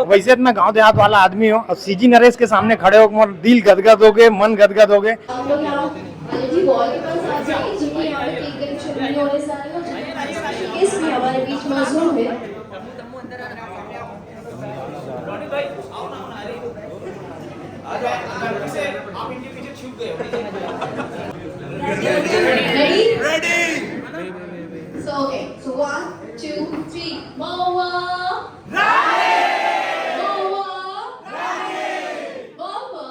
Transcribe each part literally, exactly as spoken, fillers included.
वैसे तो मैं गांव देहात वाला आदमी हूँ, अब सीजी नरेश के सामने खड़े होके मोर दिल गदगद हो गए, मन गदगद हो गए। आप लोग यहाँ एलईडी वॉल के पास आ जाइए, जो कि यहाँ पे केक कटिंग सेरेमनी होने जा रही है, जो कि स्पेशल गेस्ट भी हमारे बीच मौजूद है। Ready? Ready. So, okay. So, one, two, three. Mawa. Mawa. Mawa.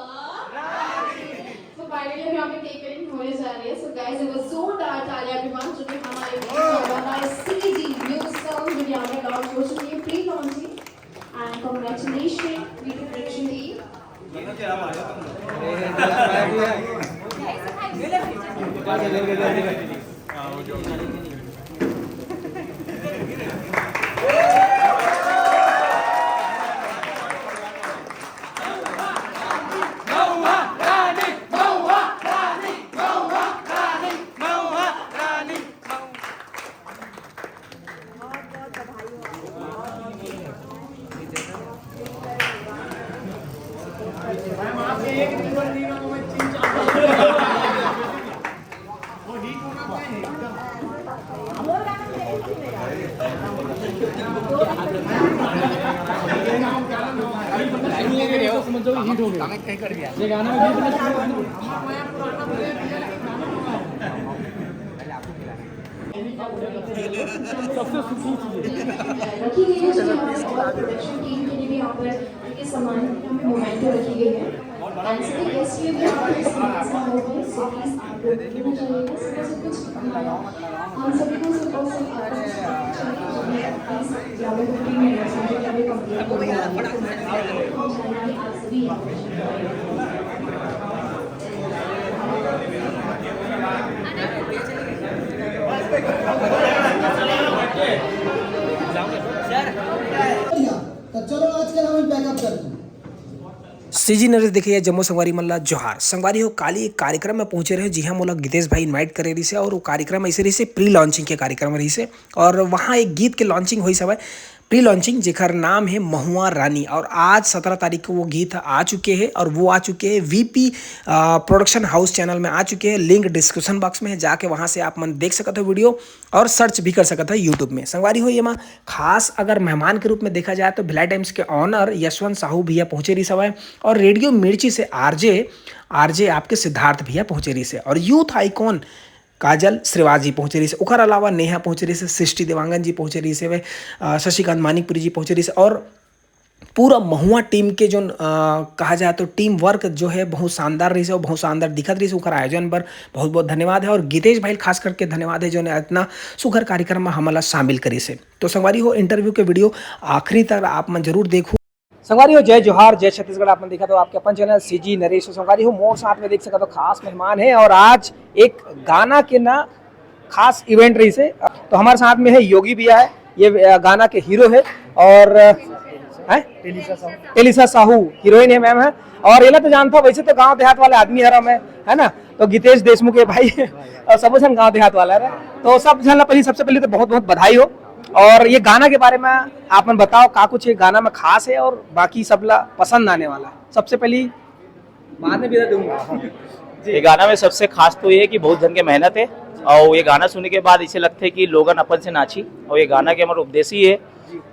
So finally, अभी यहाँ पे केक कटिंग होने जा रही है। So guys, एक बार जोरदार तालियां भी मान चुके हैं हमारे बीच में हमारा सीजी न्यू सॉन्ग जो कि यहाँ पे लॉन्च हो चुकी है, pre launching. And congratulations, we can mention the सबसे सुखी चीज है। रखी गई है, उसके यहाँ पे और प्रोडक्शन टीम के लिए भी यहाँ पर उनके सम्मान के लिए यहाँ पे मोमेंटो रखी गई है। And सभी गेस्ट के लिए भी यहाँ पर सम्मान समारोह है, so प्लीज आप लोग भी जाइएगा। सुबह से कुछ, हम सभी को सुबह से, अ, कुछ चाहिए, जो भी प्लीज यहाँ पे टीम मेंबर्स हैं, जो कि अभी कंप्लीट करने वाले हैं, तो मैं आप सभी यहाँ पर तो चलो आजकल हम बैकअप करते हैं। सीजी नरेश देखिए जम्मो संगवारी मन ला जोहार। संगवारी हो, काली एक कार्यक्रम में पहुंचे रहे, जिहां मोला गीतेश भाई इनवाइट करे रहिसे और वो कार्यक्रम ऐसे रहिसे, प्री लॉन्चिंग के कार्यक्रम रहिसे और वहां एक गीत के लॉन्चिंग होइस हवय, प्री लॉन्चिंग, जेकर नाम है महुआ रानी। और आज सत्रह तारीख को वो गीत आ चुके हैं और वो आ चुके हैं वीपी प्रोडक्शन हाउस चैनल में आ चुके हैं। लिंक डिस्क्रिप्शन बॉक्स में है, जाके वहां से आप मन देख सकत हो वीडियो और सर्च भी कर सकत हो यूट्यूब में। संगवारी हो, ये मा खास अगर मेहमान के रूप में देखा जाए तो भिलाई टाइम्स के ऑनर यशवंत साहू भैया पहुंचे रहिस हवय और रेडियो मिर्ची से आरजे, आरजे आपके सिद्धार्थ भैया पहुंचे रहिस हे और यूथ आइकॉन काजल श्रीवास जी पहुंचे रहिस हे। ओकर अलावा नेहा पहुंचे रहिस हे, सृष्टि देवांगन जी पहुंचे रहिस हे, अ, शशिकांत मानिकपुरी जी पहुंचे रहिस हे और पूरा महुआ टीम के जोन, अ, कहा जाए तो टीम वर्क जो है बहुत शानदार रहिस हे और बहुत शानदार दिखत रहिस हे। ओकर आयोजन बर बहुत बहुत धन्यवाद है और गीतेश भाई खास करके धन्यवाद है जो इतना सुघर कार्यक्रम में हमला शामिल करिस हे। तो संगवारी हो, इंटरव्यू के वीडियो आखिरी तक आप मन जरूर देखू। संगवारी हो, जय जोहार, जय छत्तीसगढ़। आप मन देखत हो आपके अपन चैनल सीजी नरेश। संगवारी हो, मोर साथ में देख सकत हो खास मेहमान है और आज एक गाना के ना खास इवेंट रहिस हे। तो हमारे साथ में है योगी भैया है, ये, अ, गाना के हीरो है और, अ, है? एलिसा साहू हीरोइन है, मैम है। और एला तो जानता, वैसे तो गांव देहात वाले आदमी हरा मैं, है ना? तो गीतेश देशमुख है भाई और सबो झन गांव देहात वाला है। तो सब झन ला पहली, सबसे पहले तो बहुत बहुत बधाई हो। और ये गाना के बारे में आप मन बताओ, का कुछ ये गाना में खास है और बाकी सब ला पसंद आने वाला है? सबसे पहली बाद में भी दूंगा। ये गाना में सबसे खास तो ये है कि बहुत झन के मेहनत है और ये गाना सुनने के बाद इसे लगता है कि लोगन अपन से नाची और ये गाना के हमारा उद्देश्य ही है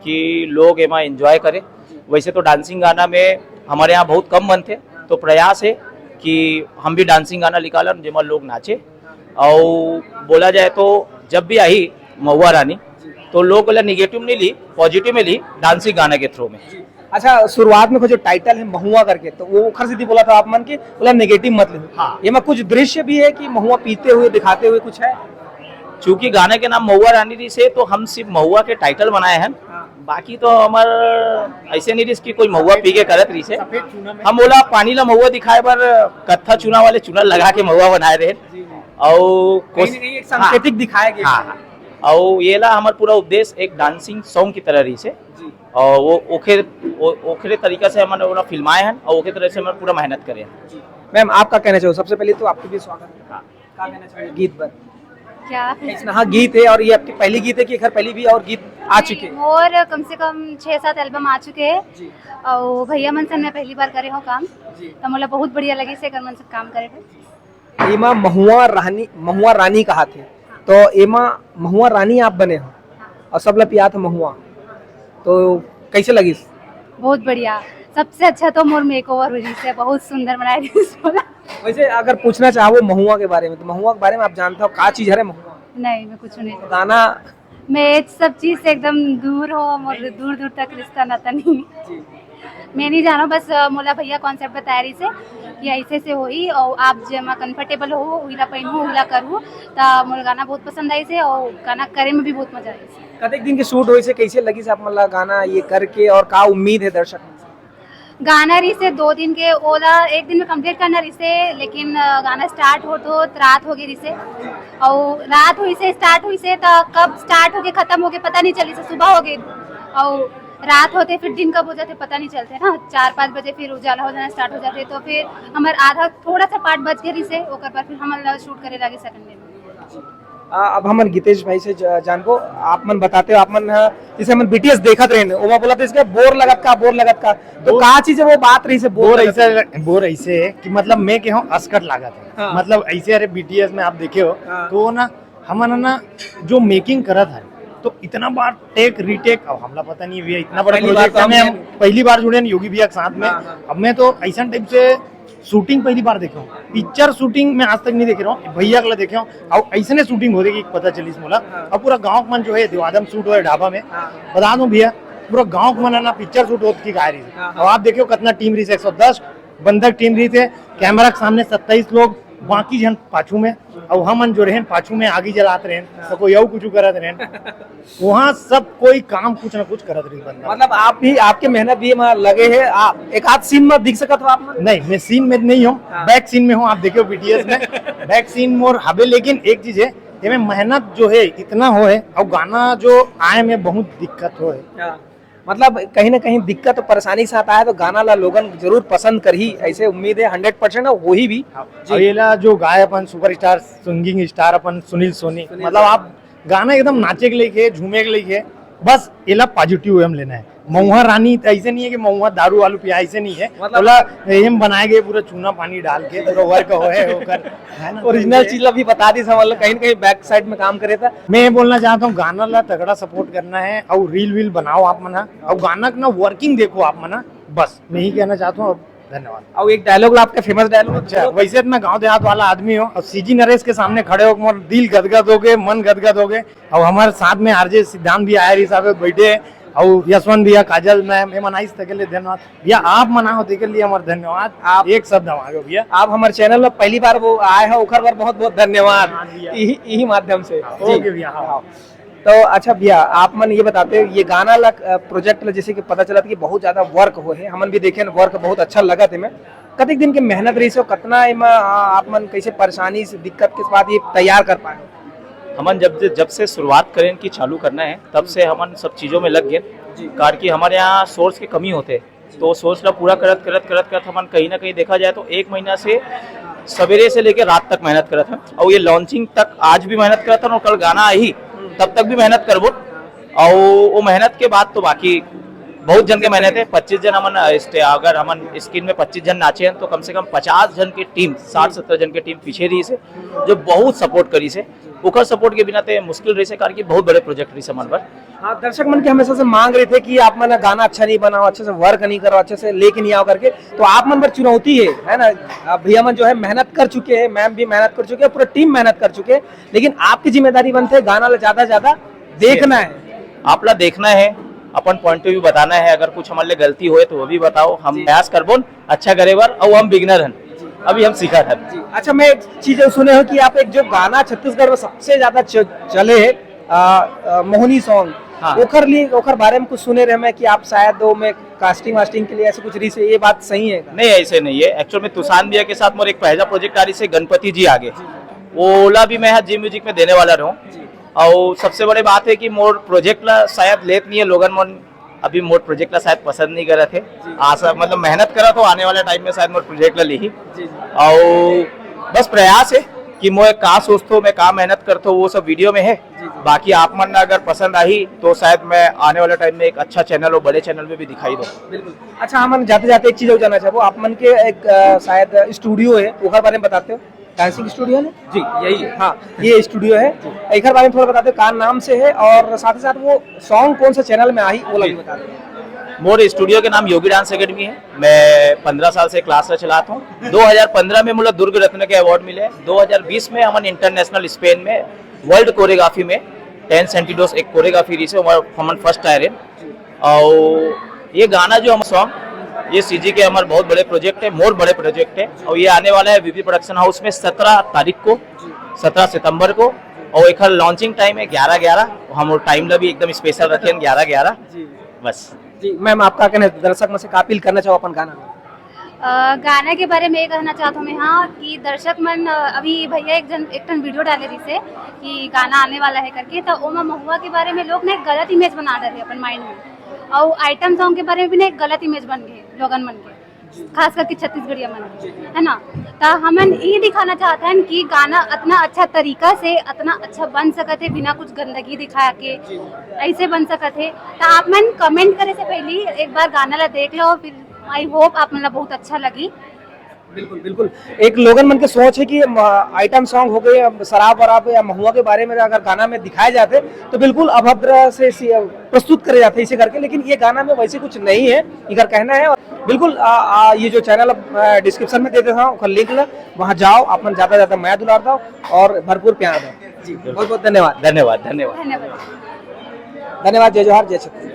कि लोग एमा एंजॉय करें। वैसे तो डांसिंग गाना में हमारे यहाँ बहुत कम बनते, तो प्रयास है कि हम भी डांसिंग गाना निकालन जेमा लोग नाचे। और बोला जाए तो जब भी आई महुआ रानी तो लोग बोला निगेटिव नहीं ली, पॉजिटिव में ली डांसिंग गाना के थ्रू में। अच्छा, शुरुआत में कुछ जो टाइटल है महुआ करके, तो वो ओखर सेती बोला था आप मन के, बोला नेगेटिव मत लो। हाँ। ये में कुछ दृश्य भी है कि महुआ पीते हुए, दिखाते हुए कुछ है? चूंकि गाने के नाम महुआ रानी रहिस हे, तो हम सिर्फ महुआ के टाइटल बनाए हैं। हाँ। बाकी तो हमार ऐसे नहीं रहिस कि कोई महुआ पी के करत रहिस हे। सफेद चूना में। हम बोला पानी ला महुआ दिखाए बर कत्था चूना वाले चूना लगा के महुआ बनाए रहे। जी, जी। और कहीं कोस-, ना कहीं एक हाँ। सांकेतिक दिखाया गया हाँ, है। हाँ। और ये ला हमार पूरा उद्देश्य एक डांसिंग सॉन्ग की तरह रहिस हे। जी। और वो ओखरे, वो ओखरे तरीका से हमन ओला फिल्माए हन और ओखरे तरह से हमन पूरा मेहनत करे हन। जी। मैम, आप का कहना चाहो? सबसे पहले तो आपको भी स्वागत है। हाँ। का कहना चाहोगे गीत पर? क्या? इतना, हाँ, गीत है, और ये आपकी पहली गीत है कि एकर पहली भी और गीत आ चुके हैं? मोर कम से कम छह सात एल्बम आ चुके हैं। जी। और भैया मन से मैं पहली बार करे हूँ काम, जी। तो मोला बहुत बढ़िया लगी से एकर मन से काम करे हूँ। एमा महुआ रानी, महुआ रानी कहा थे, तो एमा महुआ रानी आप बने हो और सब ला पिया था महुआ, तो कैसे लगिस? बहुत बढ़िया, सबसे अच्छा तो मोर मेकओवर हो रही से, बहुत सुंदर बनाए रही से मोला। वैसे अगर पूछना चाहो महुआ के बारे में, तो महुआ के बारे में आप जानता हो, का चीज हरे महुआ? नहीं, मैं कुछ नहीं जानती। गाना? मैं ये सब चीज से एकदम दूर हो, मोर दूर दूर तक रिश्ता नाता नहीं। जी। मैं नहीं जानो, बस, अ, मोला भैया कॉन्सेप्ट बताए रही से कि ऐसे से होई और आप जेमा कंफर्टेबल हो, उहिला पहनू, उहिला करू, त मोर गाना बहुत पसंद आई से और गाना करे में भी बहुत मजा आई से। कतेक दिन के शूट होई से, कैसे लगी से आप मन ला गाना ये करके, और का उम्मीद है दर्शक मन से? गाना रही से दो दिन के, ओला एक दिन में कंप्लीट करना रही से, लेकिन, अ, गाना स्टार्ट होत होत रात हो गई रही से, और रात हुई से स्टार्ट हुई से, तो कब स्टार्ट हो गए खत्म हो गए पता नहीं चली से, सुबह हो गई, और रात होते फिर दिन कब हो जाते पता नहीं चलते ना, चार पाँच बजे फिर उजाला हो जाना स्टार्ट हो जाते, तो फिर हमारे आधा थोड़ा सा पार्ट बच गए रही से, ओकर बाद फिर हम शूट करे लगे सेकंड डे में। आ, अब हमन गीतेश भाई से ज-, जानबो, आप मन बताते हो, आप मन ह, जैसे हमन बीटीएस देखत रहे, ओमा बोला था इसके बोर लगत का, बोर लगत का, तो बोर का चीज है वो बात रही से बोर बोर लगत ऐसे, का? बोर ऐसे है कि मतलब मैं के हूँ असकट लागत है। हाँ। मतलब ऐसे, अरे बीटीएस में आप देखे हो, हाँ। तो ना हमन ना जो मेकिंग करत है, तो इतना बार टेक रीटेक, अब हमला पता नहीं भैया, इतना बड़ा पहली बार प्रोजेक्ट तो है, मैं हम हम पहली बार जुड़े हैं योगी भैया के साथ में। हाँ, हाँ। अब मैं तो ऐसा टाइप से शूटिंग पहली बार देखे हूँ, पिक्चर शूटिंग मैं आज तक नहीं देखे रहा हूँ, भैया के लिए देखे हूँ। और ऐसने शूटिंग होते कि पता चलिस मोला। हाँ। और पूरा गांव मन जो है, देवादम शूट हो है ढाबा में। हाँ। बता दूं भैया, पूरा गांव मन ना पिक्चर शूट होत की गा रही है। हाँ, हाँ। और आप देखियो कितना टीम रही से, एक सौ दस बंदक टीम रही थे, कैमरा के सामने सत्ताईस लोग, बाकी जन पाछू में, और हमन जो रहन पाछू में आगी जलात रहन, हाँ। तो कोई और कुछ करत रहन। वहाँ सब कोई काम कुछ ना कुछ करत रही बंदा। मतलब आप भी, आपके मेहनत भी एमा लगे है। आप एक आध सीन में दिख सकत हो आप मन? नहीं, मैं सीन में नहीं हूँ, हाँ। बैक सीन में हूँ। आप देखियो बीटीएस में बैक सीन मोर हबे, लेकिन एक चीज है, एमे मेहनत जो है इतना हो है, और गाना जो आए में बहुत दिक्कत हो है। हाँ। मतलब कहीं ना कहीं दिक्कत और परेशानी के साथ आए तो गाना ला लोगन जरूर पसंद करही, ऐसे उम्मीद है हंड्रेड परसेंट, और वही भी। हाँ। जी। और ये ला जो गाए अपन सुपरस्टार, सिंगिंग स्टार अपन सुनील सोनी, सुनील मतलब सोनी। आप गाना एकदम नाचे के लिए है, झूमे के लिए है, बस एला पॉजिटिव वे में लेना है। महुआ रानी तो ऐसे नहीं है कि महुआ दारू वालू पिया, ऐसे नहीं है। मतलब बोला, एम बनाए गए पूरा चूना पानी डाल के, पूरा वर्क हो है होकर, है ना? ओरिजिनल चीज ला भी बता दी, समझ लो, कहीं ना कहीं बैक साइड में काम करे था। मैं ये बोलना चाहता हूँ, गाना ला तगड़ा सपोर्ट करना है और रील वील बनाओ आप मना, और गाना का ना वर्किंग देखो आप मना, बस मैं यही कहना चाहता हूँ। अब धन्यवाद। और एक डायलॉग ला, आपका फेमस डायलॉग। अच्छा, वैसे तो मैं गांव देहात वाला आदमी हूँ, और सीजी नरेश के सामने खड़े होकर मोर दिल गदगद हो गए, मन गदगद हो गए। और हमारे साथ में आरजे सिद्धांत भी आए रही साहब बैठे हैं, और यशवंत भैया, काजल मैम, ये मनाइस तक के लिए धन्यवाद भैया। आप मना हो तेकर लिए हमारे धन्यवाद। आप एक शब्द हम आगे भैया। आप हमारे चैनल में पहली बार वो आए हैं, ओकर बर बहुत बहुत धन्यवाद। हाँ भैया। यही, यही माध्यम से। हाँ, जी। ओके भैया, हाँ। हाँ। तो अच्छा भैया, आप मन ये बताते हो, ये गाना ला, अ, प्रोजेक्ट ला जैसे कि पता चला था कि बहुत ज्यादा वर्क हो है, हमन भी देखे वर्क बहुत अच्छा लगा थे में। कतेक दिन के मेहनत रही से, कतना एमा, आ, आप मन कैसे परेशानी से, दिक्कत के बाद ये तैयार कर पाए? हमन जब, जब से शुरुआत करें कि चालू करना है, तब से हमन सब चीजों में लग गए। जी। कारण कि हमारे यहाँ सोर्स के कमी होते, तो सोर्स ला पूरा करत, करत, करत, करत हमन कहीं ना कहीं देखा जाए तो एक महीना से सवेरे से लेके रात तक मेहनत करत हन, और ये लॉन्चिंग तक आज भी मेहनत करत हन, और कल गाना आही तब तक भी मेहनत करबो। और वो मेहनत के बाद तो बाकी बहुत जन के मेहनत है। पच्चीस जन हमन, अ, स्टे-, अगर हमन स्क्रीन में पच्चीस जन नाचे हैं तो कम से कम पचास जन की टीम, साठ सत्तर जन की टीम पीछे रही से, जो बहुत सपोर्ट करी से, ओकर सपोर्ट के बिना ते मुश्किल रही से, कारण कि बहुत बड़े प्रोजेक्ट रही से हमन बर। हाँ, दर्शक मन के हमेशा से मांग रहे थे कि आप मन गाना अच्छा नहीं बनाओ, अच्छे से वर्क नहीं करो, अच्छे से लेके नहीं आओ करके, तो आप मन पर चुनौती है, है ना? अब भैया मन जो है मेहनत कर चुके हैं, मैम भी मेहनत कर चुके हैं, पूरा टीम मेहनत कर चुके हैं, लेकिन आपकी जिम्मेदारी बनते है गाना ला ज्यादा से ज्यादा देखना है। आप ला देखना है, अपन पॉइंट ऑफ व्यू बताना है, अगर कुछ हमारे लिए गलती होए तो वो भी बताओ, हम जी। प्रयास करबो अच्छा करे बर, और हम बिगनर हन, अभी हम सीखत हन। जी। अच्छा, मैं एक चीज सुने हो कि आप एक जो गाना छत्तीसगढ़ में सबसे ज्यादा च-, चले है, आ, आ, मोहनी सॉन्ग, हाँ। ओकर लिए, ओकर बारे में कुछ सुने रहे मैं कि आप शायद वो में कास्टिंग वास्टिंग के लिए ऐसे कुछ रही से, ये बात सही है का? नहीं, ऐसे नहीं है। एक्चुअल में तुसान भैया के साथ मोर एक पहला प्रोजेक्ट आ रही से गणपति जी आगे, जी। ओला भी मैं जी म्यूजिक में देने वाला रहूं। जी। और सबसे बड़ी बात है कि मोर प्रोजेक्ट ला शायद लेत नहीं है लोगन मन, अभी मोर प्रोजेक्ट ला शायद पसंद नहीं करत है। जी। आशा, मतलब मेहनत करत हो, आने वाला टाइम में शायद मोर प्रोजेक्ट ला लिही। जी, जी। और बस प्रयास है कि मैं का सोचथों, मैं का मेहनत करथों, वो सब वीडियो में है। बाकी आप मन ला अगर पसंद आही तो शायद मैं आने वाला टाइम में एक अच्छा चैनल और बड़े चैनल में भी दिखाई दूं। बिल्कुल। अच्छा, हमन जाते जाते एक चीज और जानना चाहबो, आप मन के एक अ, शायद स्टूडियो है, ओकर बारे में बताते हो? डांसिंग स्टूडियो है ना? जी, यही है। हाँ, ये स्टूडियो है। एकर बारे में थोड़ा बताते हो, का नाम से है और साथ ही साथ वो सॉन्ग कौन सा चैनल में आही, वो ला भी बता दो। मोर स्टूडियो के नाम योगी डांस एकेडमी है। मैं पंद्रह साल से क्लास ला चलाता हूँ। दो हज़ार पंद्रह में मोला दुर्ग रत्न के अवार्ड मिले। दो हज़ार बीस में हमन इंटरनेशनल स्पेन में वर्ल्ड कोरियोग्राफी में टेन सेंटिडोस एक कोरियोग्राफी रही से हमन फर्स्ट आए रहे। और ये गाना जो हम सॉन्ग, ये सीजी के हमारे बहुत बड़े प्रोजेक्ट है, मोर बड़े प्रोजेक्ट है। और ये आने वाला है वीपी प्रोडक्शन हाउस में सत्रह तारीख को, सत्रह सितंबर को। और एक लॉन्चिंग टाइम है ग्यारह ग्यारह। हम टाइम ला भी एकदम स्पेशल रखे हैं, ग्यारह ग्यारह। बस। जी मैम, आप का कहना है, दर्शक मन से का अपील करना चाहो अपन गाना में? अ, गाना के बारे में ये कहना चाहत हूँ मैं, हाँ, कि दर्शक मन, अ, अभी भैया एक जन एक ठन वीडियो डाले रहिसे कि गाना आने वाला है करके, तो ओमा महुआ के बारे में लोग ना एक गलत इमेज बना डारे अपन माइंड में, और आइटम सॉन्ग के बारे में भी ना एक गलत इमेज बन गए लोगन मन के, खास करके छत्तीसगढ़िया मन के, है ना। तो हमन ये दिखाना चाहते हैं कि गाना इतना अच्छा तरीका से इतना अच्छा बन सकत है बिना कुछ गंदगी दिखा के, ऐसे बन सकत है। तो आप मन कमेंट करे से पहले एक बार गाना ला देख लो, फिर आई होप आप मन ला बहुत अच्छा लगी। बिल्कुल, बिल्कुल। एक लोगन मन के सोच है कि आइटम सॉन्ग हो गए, शराब वराब या महुआ के बारे में अगर गाना में दिखाए जाते तो बिल्कुल अभद्र से सी- प्रस्तुत करे जाते इसे करके, लेकिन ये गाना में वैसे कुछ नहीं है, इधर कहना है। बिल्कुल, आ, आ, ये जो चैनल डिस्क्रिप्शन में दे देता हूँ, लिंक ला, वहाँ जाओ, अपन ज़्यादा ज़्यादा मया दुलार दो और भरपूर प्यार दो। जी, बहुत बहुत धन्यवाद। धन्यवाद, धन्यवाद। धन्यवाद। धन्यवाद। जय जोहार, जय छत्तीसगढ़।